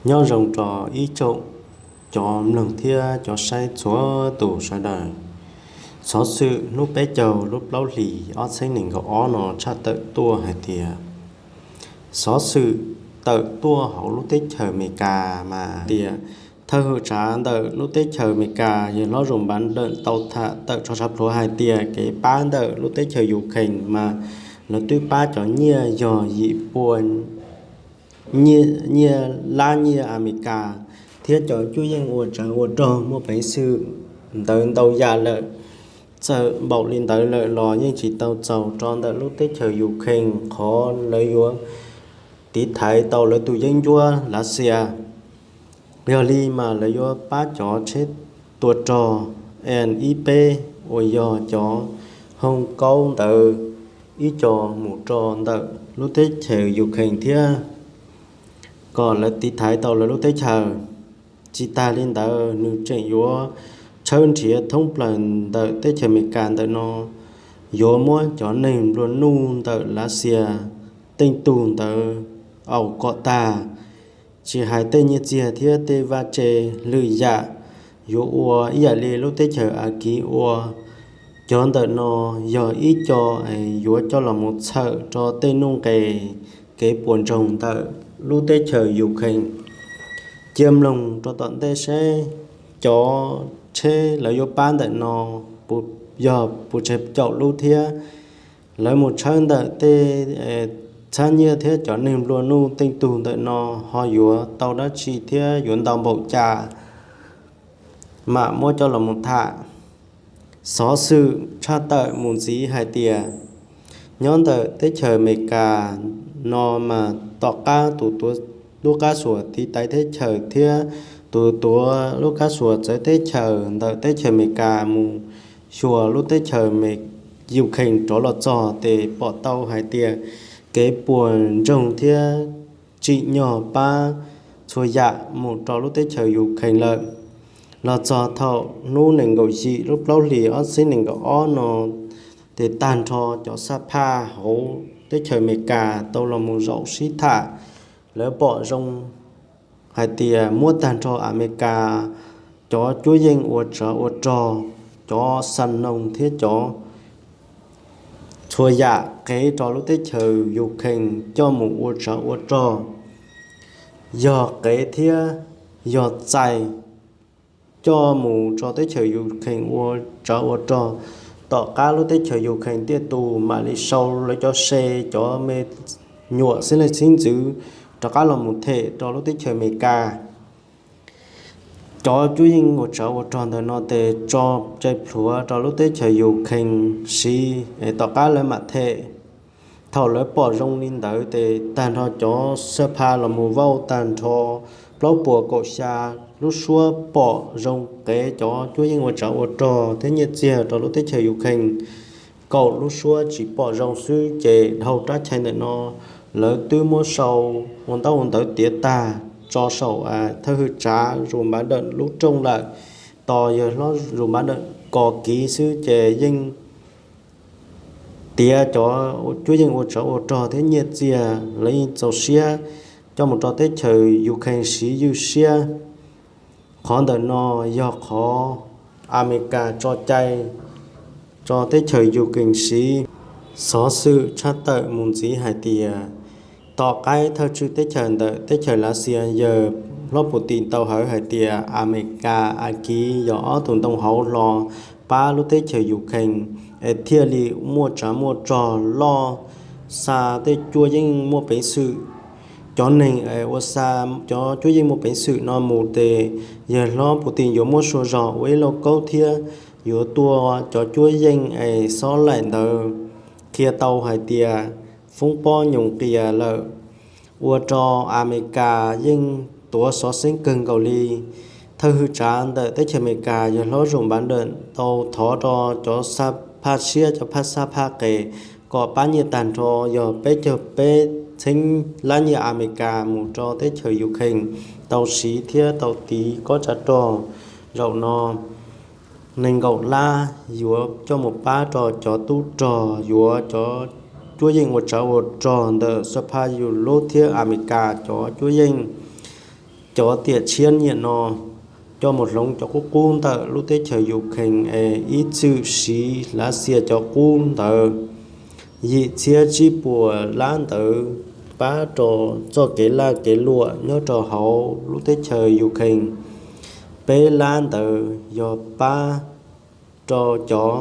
Nyob zoo rau ib tsoom cov mloog thiab cov saib txhua tus sawv daws. Xov xwm hnub peb caug lub plaub hlis ob txhiab nees nkaum ob no tshaj tawm tuaj hais tias, xov xwm tawm tuaj hauv lub teb chaws Amelikas mas tias thawj hwj tsav ntawm lub teb chaws Amelikas yawg hlob Joe Biden tau tham tawm tso tshav pluav hais tias kev pab ntawm lub teb chaws Ukraine mas lawv twb pab cov nyiaj yog yim pua nyiaj lab nyiaj Amelikas, thiab cov cuab yeej ua tsov ua rog muaj peev xwm ntawd ntau yam lawm. Txawm npaum li ntawd lawm los yeej tsis tau txaus rau ntawm lub teb chaws Ukraine qhov lawv yuav tiv thaiv tau lawv tus yeeb ncuab Lav Xias. Yog li mas lawv yuav pab cov tsheb tua rog N ib peb uas yog cov hoob kaub ntawd ib co mus rau ntawm lub teb chaws Ukraine thiab kom lawv tiv thaiv tau lawv lub teb chaws. Tsis tas li ntawd nws tseem yuav tshawb nrhiav thoob plaws ntawm teb chaws Amelikas ntawm no, yuav muab cov neeg nplua nuj ntawm Lav Xias tej tug ntawd aus kom tag, tsis hais tej nyiaj txiag thiab tej vaj tse lwm yam yuav ua ib yam li lub teb chaws Askiv ua. Cov ntawm no yog ib co yuav coj los mus txhawm rau tej nuj nqes kev puas ntsoog ntawm lub teb chaws Ukraine. Cia mloog rau tom ntej seb cov tsheb lawv yuav pab ntawm no yog puas tsawg caum lub thiab. Lawv mus tshawb ntawm tej txhab nyiaj thiab cov neeg nplua nuj tej tug ntawm no ho yuav tau dab tsi thiab yuav ntau npaum cas, mam muab coj los mus tham. Xov xwm tshaj tawm mus ntxiv hais tias, nyob ntawm teb chaws Amelikas no mas tom qab tus tuav lub qab suas tiv thaiv teb chaws thiab tus tuav lub qab suas txawv teb chaws ntawm teb chaws Amelikas mus xyuas lub teb chaws Ukraine rov los txog ces pom tau hais tias kev puas ntsoog thiab tsim nyog pab txhua yam mus rau lub teb chaws Ukraine lawm. Los txog thaum hnub nees nkaum yim lub plaub hlis ob txhiab nees nkaum ob no, ces tag nrho cov xab phaj hauv teb chaws Amelikas tau los mus zaum sib tham, lawv pom zoo hais tias muab tag nrho Amelikas cov cuab yeej ua tsov ua rog, cov xas noos thiab cov txhua yam qev rau lub teb chaws Ukraine coj mus ua tsov ua rog, yog qev thiab yog txais coj mus rau teb chaws Ukraine ua tsov ua rog. Tom qab lub teb chaws Ukraine tiaj tus mam li sau lawv cov se, cov me nyuam xib leej xib ntxwv rov qab los mus them rau lub teb chaws Amelikas. Cov cuab yeej ua tsov ua rog ntawm no ces tso cai plhuav rau lub teb chaws Ukraine siv es tom qab lawv mam them. Thaum lawv pom zoo li ntawd ces tag nrho cov xab phaj los mus vauj tag nrho plaub puas kaum xya lub suab pom zoo qev cov cuab yeej ua tsov ua rog thiab nyiaj txiag rau lub teb chaws Ukraine. Kaum lub suab tsis pom zoo xwb ces dhau rab chai ntawm no lawv twb muab sau ua ntaub ua ntawv tiav tag tso saum thawj hwj tsav Joe Biden lub rooj lawm. Tos yawg hlob Joe Biden kos kiv xwb ces yeej tiav cov cuab yeej ua tsov ua rog thiab nyiaj txiag lawv yeej txaus siab coj mus rau teb chaws Ukraine siv ywj siab. Qhov ntawm no yog qhov Amelikas tso cai tso teb chaws Ukraine siv. Xov xwm tshaj tawm mus ntxiv hais tias, tom qab thawj tswj teb chaws ntawm teb chaws Lav Xias yawg hlob Putin tau hawv hais tias Amelikas Askiv yog ob tug ntoo hauv hlo pab lub teb chaws Ukraine es thiaj li muaj tsav muaj rog loj xa tej cuab yeej muaj peev xwm. Cov neeg ua xa cov cuab yeej muaj peev xwm no mus ces yawg hlob Putin yuav muab sua zog ua ib lauj kaub thiab yuav tua cov cuab yeej es xob laim ntawd qhia tau hais tias foob pob nyoos qias lawm, ua rau Amelikas yeej tuav xov xeeb kawg nkaus li. Thawj hwj tsav ntawm teb chaws Amelikas yawg hlob Joe Biden tau thov rau cov xab phaj siab cov phaj xab phaj qes kom pab nyiaj tag nrho yog peb caug peb txheeb lab nyiaj Amelikas mus rau teb chaws Ukraine tau siv thiab tau tiv kob tsav rog. Zaum no nees nkaum lab yuav coj mus pab rau cov tub rog, yuav cov cuab yeej ua tsov ua rog ntawm xab phaj Yus Lub thiab Amelikas cov cuab yeej cov tiam tshiab niaj no coj mus hloov cov qub qub ntawm lub teb chaws Ukraine es ib txwm siv Lav Xias cov qub ntawd. Yim txhiab tsib puas lab ntawd pab rau txoj kev laj kev luam nyob rau hauv lub teb chaws Ukraine. Peb lab ntawd yog pab rau cov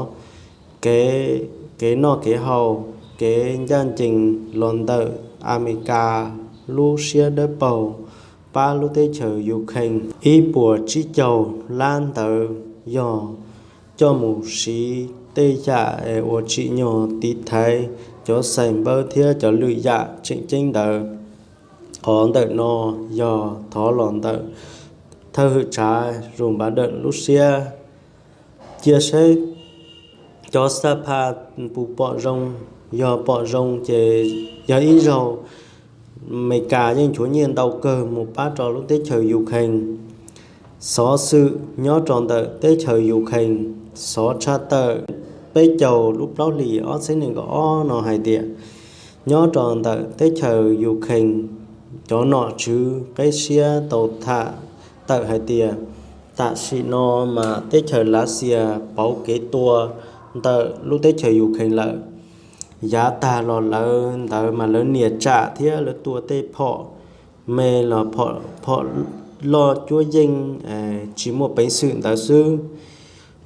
kev, kev noj kev haus, kev ncaj ncees los ntawm Amelikas lub siab dawb paug pab lub teb chaws Ukraine. Ib puas tsib caug lab ntawd yog coj mus siv tej yam uas tsim nyog tiv thaiv cov xais npawb thiab cov lwm yam tseem ceeb ntawd. Qhov ntawm no yog thov los ntawm thawj hwm tsav Joe Biden lub siab. Cia saib cov xab pha puas pom zoo, yog pom zoo ces yog ib zaug Amelikas yeej nchuav nyiaj ntau kawg mus pab rau lub teb chaws Ukraine. Xov xwm nyob rau ntawm teb chaws Ukraine, xov tshaj tawm peb caug lub plaub hlis ob txhiab nees nkaum ob no hais tias nyob rau ntawm teb chaws Ukraine, cov nom tswv qeb siab tau tham tawm hais tias tam sim no mas teb chaws Lav Xias pauv kev tua ntawm lub teb chaws Ukraine lawm. Yav tag los lawv ntawd mas lawv nias tsam thiab lawv tua tej phom me los phom loj cuab yeej tsis muaj peev xwm ntawd xwb.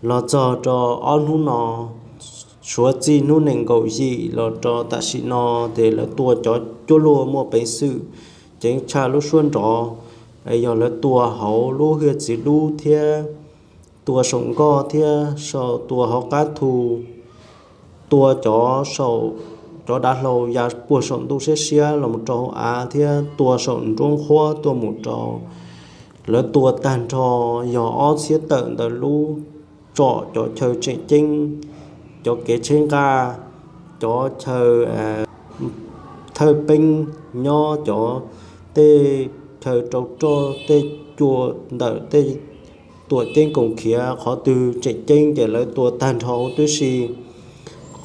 Los txog rau ob hnub no, suav txij hnub nees nkaum yim los rau tam sim no ces lawv tua cov cuaj luaj muaj peev xwm ceev tshaj lub suab nrov, yog lawv tua hauv lub hwj txiv dub thiab tua saum nkoj thiab sau tua hauv qab thu, tua cov saum, cov dav hlau ya puag saum ntuj siab siab los mus rau hauv av thiab tua saum nruab nqhuab tuaj mus rau. Lawv tua tag nrho yog ob txhiab tawm ntawm lub tsom cov chaw tseem ceeb, cov kev tsheb nqaj, cov chaw thawj peeb nyob cov tej chaw rau roj tej cua ntawm tej tuam ceeb koom khiav qhov twg tseem ceeb ces lawv tua tag nrho huv tib si.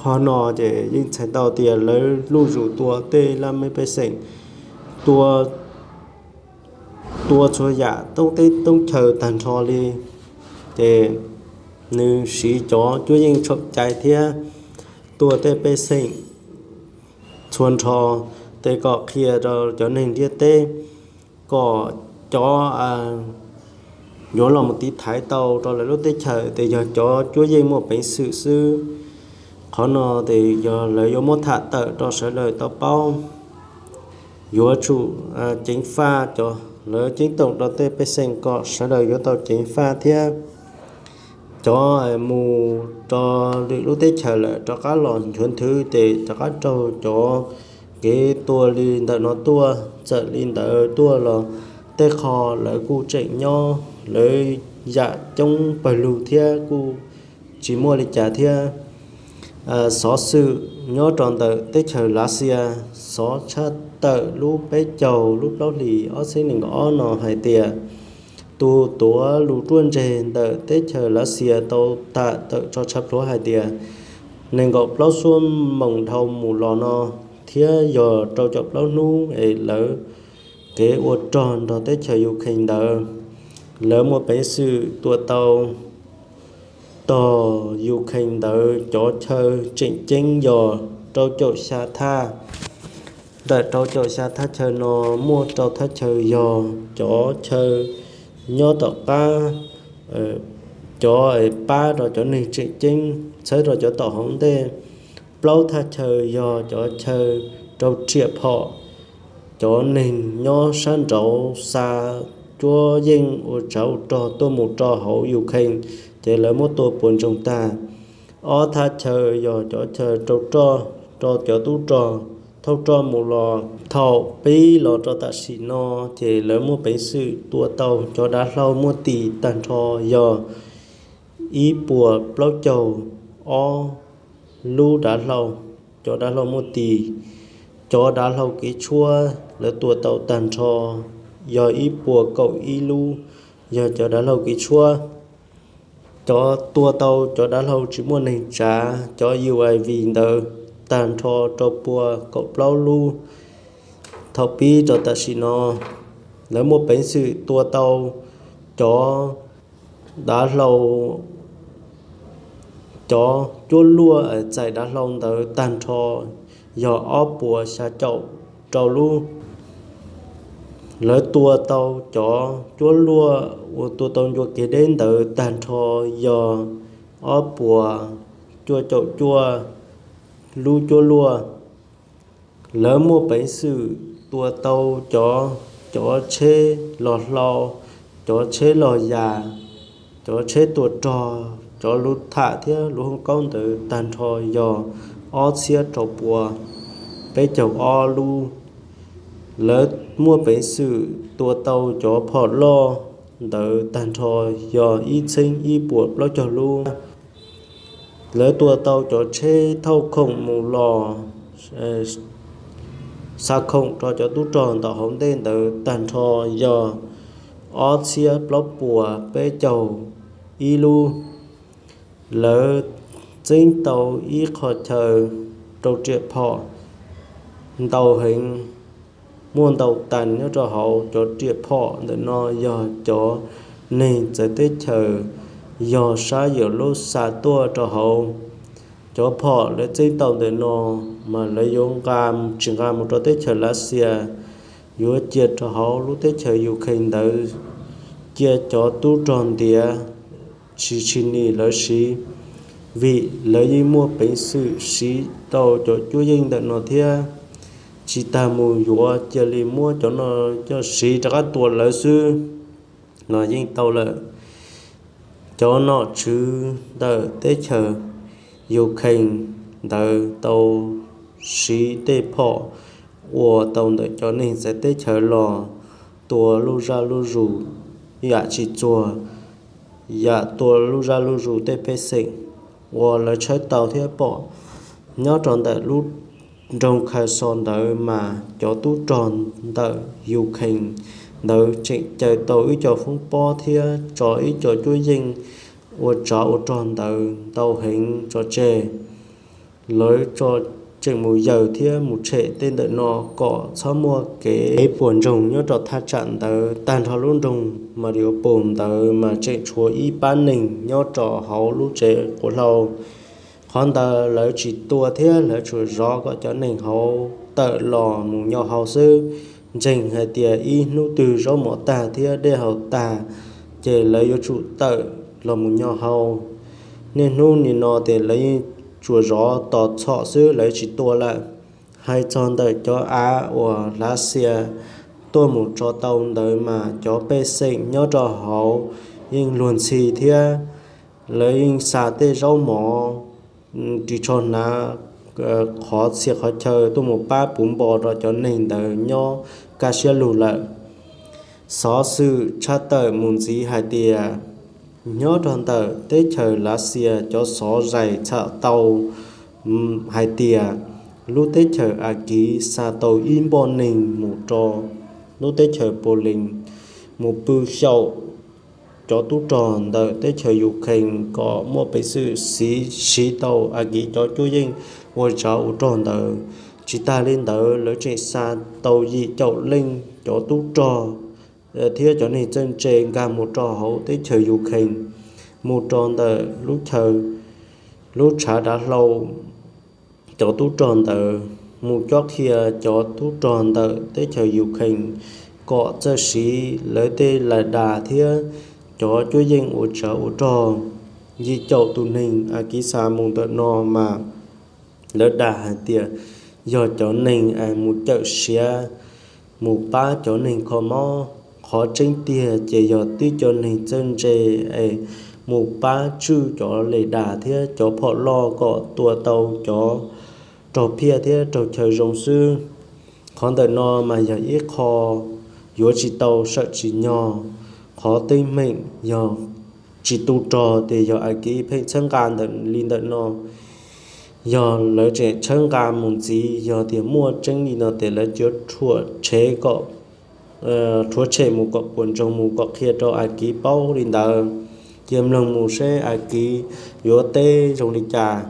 Qhov no ces yeej txhais tau tias lawv luj zus tua tej laj mej pej xeem, tua tua txhua yam toob teb toob chaw tag nrho li. Ces nws siv cov cuab yeej txhaum cai thiab tua tej pej xeem txhua nrho, ces kom qhia rau cov neeg ntiaj teb kom cov yuav los mus tiv thaiv tau rau lawv lub teb chaws ces yog cov cuab yeej muaj peev xwm xwb. Qhov no ces yog lawv yuav muab tham tawm rau sawv daws tau paub. Yuav tsum ceev faj cov, lawv ceeb toom rau tej pej xeem kom sawv daws yuav tau ceev faj thiab. Cov mus rau lwm lub teb chaws lawm rov qab los nchuav nthwv ces rov qab raug cov kev tua li ntawm no tuaj. Txawm li ntawd tuaj los tej qho lawv kuj tseem nyob, lawv yam coob pawg lug thiab kuj tsis muaj li cas thiab. Xov xwm nyob rau ntawm teb chaws Lav Xias, xov tshaj tawm lub peb caug lub plaub hlis ob txhiab nees nkaum ob no hais tias tus tuav lus ruaj ntseg ntawm teb chaws Lav Xias tau tham tawm tso tshaj plhuav hais tias nees nkaum plaub xuab moos dhau mus los no thiab yog rau caum plaub hnub es lawv kev ua rog nrog teb chaws Ukraine ntawd, lawv muaj peev xwm tua tau tog Ukraine ntawd cov chaw tseem ceeb yog rau caum xya thaj. Ntawm rau caum xya thaj chaw no muaj rau thaj chaw yog cov chaw nyob tom qab, cov pab rau cov neeg tseem ceeb txhawb rau cov tom hauv ntej. Plaub thaj chaw yog cov chaw rau riam phom, cov neeg nyob sab nraud xa cuab yeej ua tsav ua rog tuaj mus rau hauv Ukraine, ces lawv muab tua puas ntsoog tag. Ob thaj chaw yog cov chaw rau roj rau cov tub rog thauj roj mus los. Thaum pib los rau tam sim no ces lawv muaj peev xwm tua tau cov dav hlau muaj tis tag nrho yog ib puas plaub caug ob lub dav hlau, cov dav hlau muaj tis. Cov dav hlau kev tshuab lawv tua tau tag nrho yog ib puas kaum ib lub, yog cov dav hlau kev tshuab. Cov tua tau cov dav hlau tsis muaj neeg tsav, cov U A V ntawd tag nrho rau puas kaum plaub lub. Thaum pib rau tam sim no Lawv muaj peev xwm tua tau cov dav hlau, cov cuab luaj txais dav hlau ntawd tag nrho yog ob puas xya caum rau lub. Lawv tua tau cov cuab luaj uas tua tau ncua kev deb ntawd tag nrho yog ob puas cuaj caum cuaj lub cuab luaj. Lawv muaj peev xwm tua tau cov, cov tsheb los hlau, cov tsheb los yas, cov tsheb tua rog, cov lub tham thiab lub hoob kaub ntawd tag nrho yog ob txhiab rau pua peb caug ob lub. Lawv muaj peev xwm tua tau cov phom loj ntawd tag nrho yog ib txheeb ib puas plaub caug lub. Lawv tua tau cov tsheb thauj khoom mus los xa khoom rau cov tub rog ntawm hauv ntej ntawd tag nrho yog ob txhiab plaub puas peb caug ib lub. Lawv txeeb tau ib qho chaw rau riam phom ntau heev, muaj ntau tas nyob rau hauv cov riam phom ntawm no yog cov neeg txawv teb chaws yog sab yam lub xa tuaj rau hauv. Cov phom lawv txeeb tau ntawm no mas lawv yuav nqa, tsis nqa mus rau teb chaws Lav Xias, yuav cia rau hauv lub teb chaws Ukraine ntawd, cia cov tub rog ntiav tsis tshis nim lawv siv, vim lawv yeej muaj peev xwm siv tau cov cuab yeej ntawm no thiab. Tsis tas mus yuav cia li muab cov no coj siv rov qab tua lawv xwb los yeej tau lawm. Cov nom tswv ntawm teb chaws Ukraine ntawd tau siv tej phom uas tau ntawm cov neeg txawv teb chaws los tua lub zaj lub zus yam tsis txuag, yam tua lub zaj lub zus tej pej xeem uas lawv tshawb tau thiab pom nyob rau ntawm lub nroog Kherson ntawd mas cov tub rog ntawm Ukraine ntawd tseem caw tau ib co foob pob thiab tso ib co cuab yeej ua tsav ua rog ntawd ntau heev tso tseg. Lawv tso tseem mus yaws thiab mus tshem tej ntawm no kom txhob muaj kev puas ntsoog nyob rau thaj tsam ntawd. Tag nrho lub nroog Mariupol ntawd mas tseem tshuav ib pab neeg nyob rau hauv lub tsev quav hlau. Qhov ntawd lawv tsis tua thiab lawv tsuas zov kom cov neeg hauv tawm los mus nyo hau xwb. Ntseeg hais tias ib hnub twg zaub mov tag thiab dej haus tag, ces lawv yuav tsum tawm los mus nyo hau. Niaj hnub nim no ces lawv yeej tsuas zov tos txhom xwb, lawv tsis tua lawm. Hais txog ntawm cov av uas Lav Xias tuaj mus tso tau ntawd mas cov pej xeem nyob rau hauv yeej luag ntxhi thiab. Lawv yeej xa tej zaub mov ris tsho hnav, qhov txhia qhov chaw tuaj mus pab puv npo rau cov neeg ntawd nyob kaj siab lug lawm. Xov xwm tshaj tawm mus ntxiv hais tias nyob rau ntawm teb chaws Lav Xias cov xov zais txham tau hais tias lub teb chaws Akiv xa tau ib npoj neeg mus rau lub teb chaws Pus Lees mus pw xyaum cov tub rog ntawm teb chaws Ukraine kom muaj peev xwm siv tau Akiv cov cuab yeej ua tsav ua rog ntawd. Tsis tas li ntawd lawv tseem xa tau yim caum leej cov tub rog thiab cov neeg txawj ntse nkag mus rau hauv teb chaws Ukraine, mus rau ntawm lub chaw, lub tshav dav hlau cov tub rog ntawd, mus cob qhia cov tub rog ntawm teb chaws Ukraine kom txawj siv lawv tej lais das thiab cov cuab yeej ua tsav ua rog. Yim caum tus neeg Akiv xa mus ntawm no mas lawv dag hais tias yog cov neeg es mus cawm siav, mus pab cov neeg kho mob. Qhov tseeb tiag ces yog tib co neeg txawj ntse es mus pab tswj cov lais das thiab cov phom loj kom tua tau cov raug phiaj thiab raug chaw zoo xwb. Qhov ntawm no mas yog ib qho yuav tsis tau sawm tsis nyog. Qhov teeb meem yog tsis tu rog tias yog Akiv pheej txhawb nqa ntawm li ntawm no. Yog lawv tseem txhawb nqa mus ntxiv, yog tias muaj tseeb li no ces lawv yuav rhuam tshem kom, rhuav tshem mus kom puas ntsoog mus kom qhia rau Akiv paub li ntawd. Cia mloog mus seb Akiv yuav teb zoo li cas.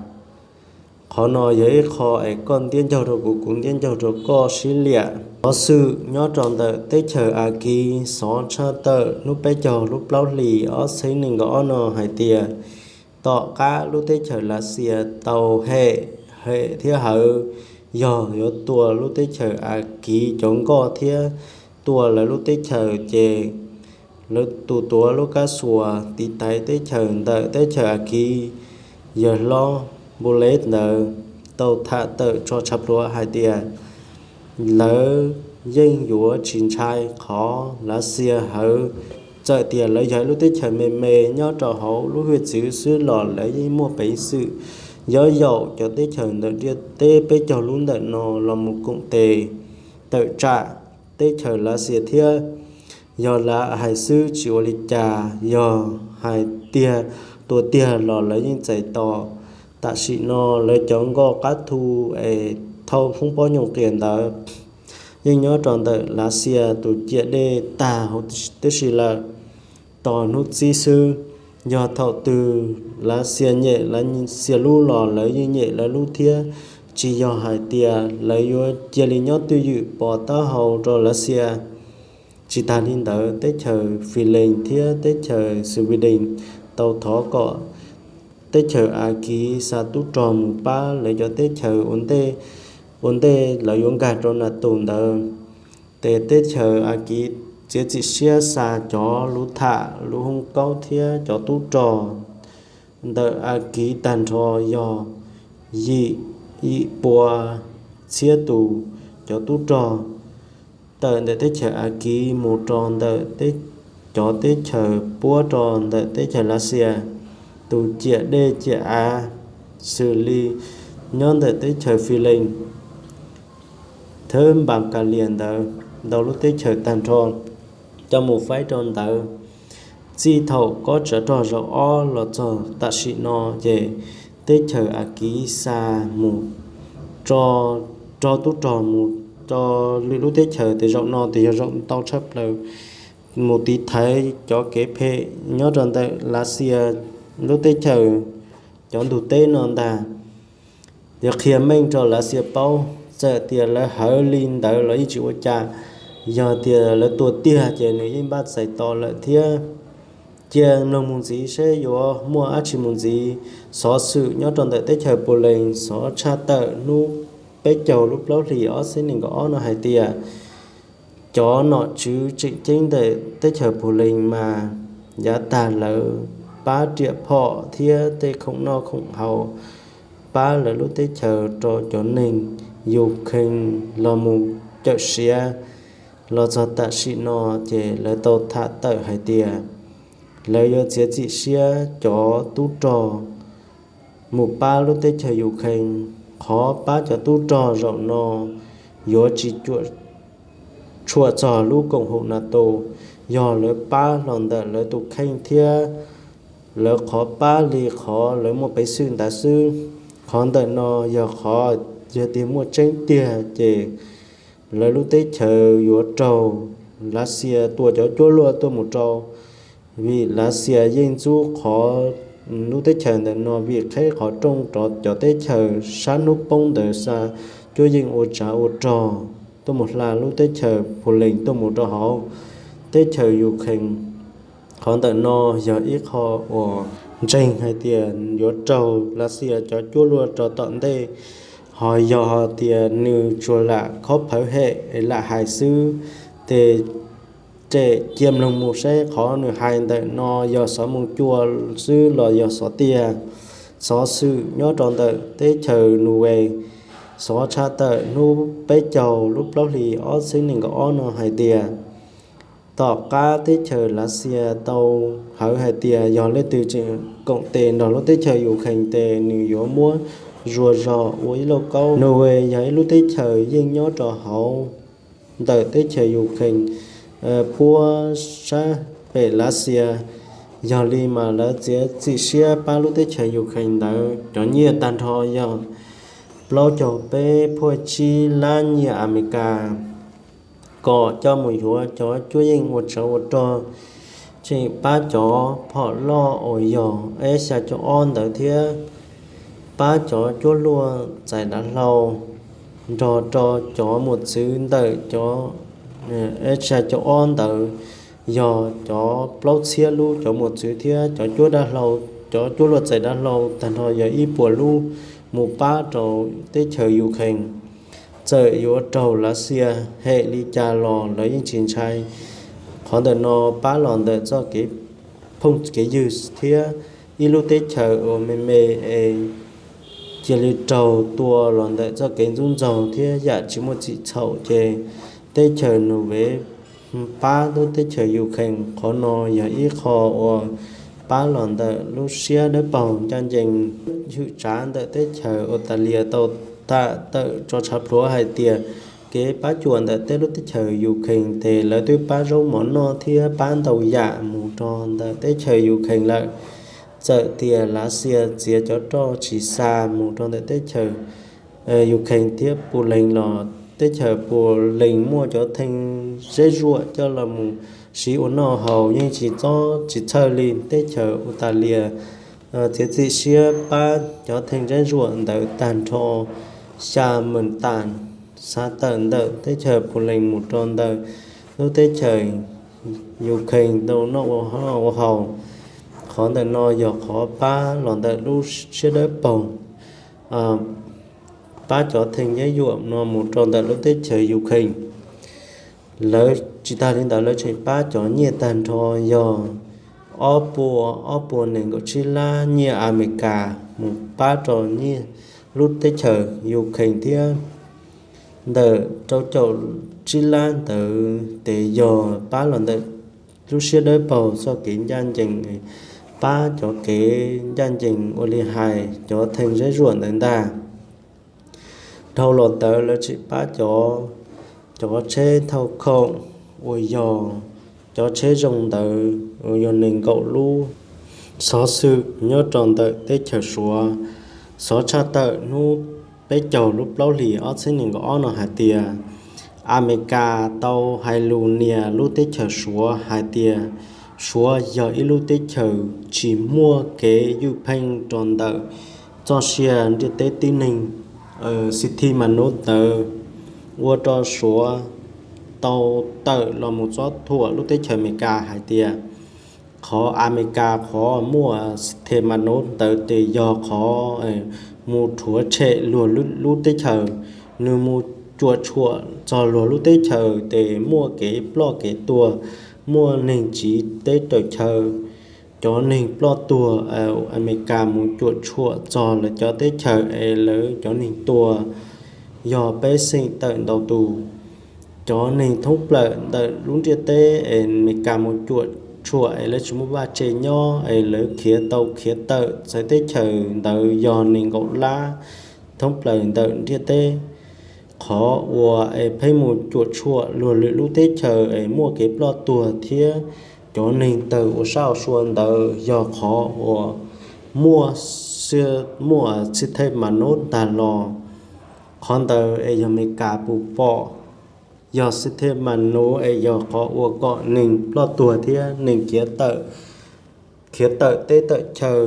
Qhov no yog ib qho es koj ntiab ncaug rau kuv, kuv ntiab ncaug rau koj sib liam. Xov xwm nyob rau ntawm teb chaws Akiv xov tshaj tawm hnub peb caug lub plaub hlis ob txhiab nees nkaum ob no hais tias tom qab lub teb chaws Lav Xias tau hem, hem thiab hawv yog yuav tua lub teb chaws Akiv cov nkoj thiab tua lawv lub teb chaws ces lawv tus tuav lub kab xuas tiv thaiv teb chaws ntawm teb chaws Akiv, yawg hlob Npulev ntawd tau tham tawm tso tshav pluav hais tias lawv yeej yuav tsis ntshai qhov Lav Xias hawv. Txawm tias lawv yog lub teb chaws me me nyob rau hauv lub hwj txwv xwb los lawv yeej muaj peev xwm yob yaum cov teb chaws ntawm ntiaj teb peb caug lub ntawm no los mus koom tes tawm tsam teb chaws Lav Xias thiab. Yog Lav hais xwb tsis ua li cas, yog hais tiag tua tiag los lawv yeej txais tos. Tam sim no lawv cov nkoj qab thu es thauj foob pob nyoog qias ntawd yeej nyob rau ntawm Lav Xias tus ciam dej tag huv tib si lawm. Tos hnub txib xwb, yog thaum twg Lav Xias nyem Lav Xias lub los lawv yeej nyem lawv lub thiab. Tsis yog hais tias lawv yuav cia li nyob twj ywm pov taub hau rau Lav Xias. Tsis tas li ntawd, teb chaws Fis Lees thiab teb chaws Xwis Dees tau thov kom teb chaws Akiv xa tub rog mus pab lawv cov teb chaws ua ntej, ua ntej lawv yuav nkag rau NATO ntawd. Ces teb chaws Akiv txiav txim siab xa cov lus tham, lus hoo kaub thiab cov tub rog ntawm Akiv tag nrho yog yim, yim pua txhiab tus cov tub rog tawm ntawm teb chaws Akiv mus rau ntawm cov teb chaws puab rau ntawm teb chaws Lav Xias tus ciam dej ciam av, xws li nyob ntawm teb chaws Fis Lees thiab Npas Kas Lias ntawd, ntau lub teb chaws tag nrho coj mus faib rau ntawd. Txij thaum kob tsov rog zaum ob los txog tam sim no ces teb chaws Akiv xa mus rau, rau tub rog mus rau lwm lub teb chaws, ces zaum no ces yog zaum ntau tshaj plaws mus tiv thaiv cov kev phem nyob rau ntawm Lav Xias lub teb chaws, cov ntug teb no ntag. Yog qhia meej rau Lav Xias paub, txawm tias lawv hawv li ntawd los yeej tsis ua cas. Yog tias lawv tua tiag ces nws yeej npaj txais tos lawm thiab. Cia mloog mus ntxiv seb yuav muaj dab tsi mus ntxiv. Xov xwm nyob rau ntawm teb chaws Pus Lees xov tshaj tawm hnub peb caug lub plaub hlis ob txhiab nees nkaum ob no hais tias cov nom tswv tseem ceeb ntawm teb chaws Pus Lees mas yav tag lawv pab riam phom thiab tej khoom noj khoom haus, pab lawv lub teb chaws rau cov neeg Yukhees los mus cawm siav. Los txog tam sim no ces lawv tau tham tawm hais tias lawv yuav txiav txim siab cov tub rog mus pab lub teb chaws Yukhees. Qhov pab cov tub rog zaum no yuav tsis cuam tshuam txog lub koom haum NATO, yog lawv pab los ntawm lawv tus kheej thiab lawv qhov pab li qhov lawv muaj peev xwm ntawd xwb. Qhov ntawm no yog qhov yog tias muaj tseeb tiag ces lawv lub teb chaws yuav raug Lav Xias tua cov cuab luaj tuaj mus rau, vim Lav Xias yeej ntxub qhov lub teb chaws ntawm no vim qheb qhov rooj rau cov teb chaws sab hnub poob ntawd xa cuab yeej ua tsav ua rog tuaj mus hla lub teb chaws Pus Lees tuaj mus rau hauv teb chaws Yukhees. Qhov ntawm no yog ib qho uas ntseeg hais tias yuav raug Lav Xias cov cuab luaj rau tom ntej. Ho yog tias nws tsuas lam khob phawv hem lam hais xwb, ces cia mloog mus seb qhov nws hais ntawm no yog xov moo cua xwb los yog xov tiag. Xov xwm nyob rau ntawm teb chaws Nues Ves xov tshaj tawm hnub peb caug lub plaub hlis ob txhiab nees nkaum ob no hais tias tom qab teb chaws Lav Xias tau hawv hais tias yog leej twg tseem koom tes nrog lub teb chaws Yukhees ces nws yuav muab zuas zog ua ib lauj kaub. Nues Ves yog ib lub teb chaws yeej nyob rau hauv ntawm teb chaws Yukhees puab sab pem Lav Xias. Yog li mas lawv txiav txim siab pab lub teb chaws Yukhees ntawd cov nyiaj tag nrho yog plaub caug peb phuaj tsib lab nyiaj Amelikas kom coj mus yuav cov cuab yeej ua tsov ua rog, tseem pab cov phom loj uas yog F xya caum ob ntawd thiab pab cov cuab luaj txais dav hlau. nrog rau cov mos txwv ntawm cov, tsis hais cov ob ntawd, yog cov plaub txhiab lub cov mos txwv thiab cov cuab dab hlau, cov cuab luag txais dab hlau tag nrho yog ib puas lub mus pab rau teb chaws Ukraine. Txawm yuav raug Lav Xias hem li cas los lawv yeej tsis ntshai. Qhov ntawm no pab los ntawm txoj kev phooj kev ywg thiab ib lub teb chaws uas me me es cia li raug tua los ntawm txoj kev ntxub ntxaug thiab yam tsis muaj txim txhaum ces teb chaws Norway pab lub teb chaws Ukraine. Qhov no yog ib qho uas pab los ntawm lub siab dawb paug ncaj ncees. Hwm tsav ntawm teb chaws Australia tau tham tawm tso tshav plhuav hais tias kev pab cuam ntawm tej lub teb chaws Ukraine ces lawv twb pab zaub mov noj thiab pab ntau yam mus rau ntawm teb chaws Ukraine lawm. Txawm tias Lav Xias txiav cov roj tsis xa mus rau ntawm teb chaws Ukraine thiab Pulees los teb chaws Pulees muaj cov theej zeb zuam coj los mus siv ua noj haus yeej tsis txob tsis txhawj li. Teb chaws Australia txiav txim siab pab cov theej zeb zuam ntawd tag nrho xya meem tas xa tawm ntawm teb chaws Pulees mus rau ntawm lub teb chaws Ukraine tau noj ua haus. Qhov ntawm no yog qhov pab los ntawm lub siab dawb paug pab cov theej zeb zuam no mus rau ntawm lub teb chaws Ukraine. Lawv tsis tas li ntawd lawv tseem pab cov nyiaj tag nrho yog ob puas, ob puas nees nkaum tsib lab nyiaj Amelikas mus pab rau nyiaj lub teb chaws Ukraine thiab ntawm rau caum tsib lab ntawd ces yog pab los ntawm lub siab dawb paug txoj kev ncaj ncees, pab cov kev ncaj ncees ua li hais cov theej zeb zuam ntawd ntag. Dhau los ntawd lawv tseem pab cov, cov tsheb thauj khoom uas yog cov tsheb zoo ntawd uas yog nees nkaum lub xov xwm nyob rau ntawm teb chaws Suav. Xov tshaj tawm hnub peb caug lub plaub hlis ob txhiab nees nkaum ob no hais tias Amelikas tau hais lus nias lub teb chaws Suav hais tias Suav yog ib lub teb chaws tsis muaj kev ywj pheej rau ntawm txoj sia ntiaj teb tib neeg. Xib thij mas nuv ntawd ua rau Suav tau tawm los mus txob thuam lub teb chaws Amelikas hais tias qhov Amelikas qhov muaj xib thij mas nuv ntawd ces yog qhov mus rhuav tshem luag lub teb chaws. Nws mus cuam tshuam txog luag lub teb chaws ces muaj kev ploj kev tuag, muaj neeg tsiv teb raws chaw. Cov neeg ploj tuag, Amelikas mus cuam tshuam txog lawv cov teb chaws es lawv cov neeg tuag yog pej xeem tawm ntau tus. Cov neeg thoob plaws ntawm lub ntiaj teb es Amelikas mus cuam tshuam es lawv tsis muaj vaj tse nyob es lawv khiav tau khiav tawm txawv teb chaws ntawd yog nees nkaum lab thoob plaws ntawm ntiaj teb. Qhov uas es pheej mus cuam tshuam luag lwm lub teb chaws es muaj kev ploj tuag thiab cov neeg tawg ua sab ua sua ntawd yog qhov uas muaj, muaj xib thij mas nuv ntag los. Qhov ntawd es yog Amelikas puas pom, yog xib thij mas nuv es yog qhov ua kom neeg ploj tuag thiab neeg khiav tawm, khiav tawm teb tawm chaw.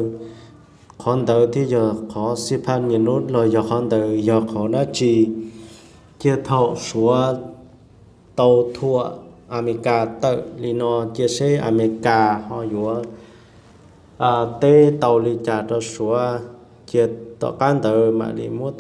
Qhov ntawd thiaj yog qhov xib thij mas nuv los yog qhov ntawd yog qhov dab tsi. Cia thaum Suav tau thuam Amelikas tawm li no cia seb Amelikas ho yuav teb tau li cas rau Suav. Cia tom qab ntawd mam li muab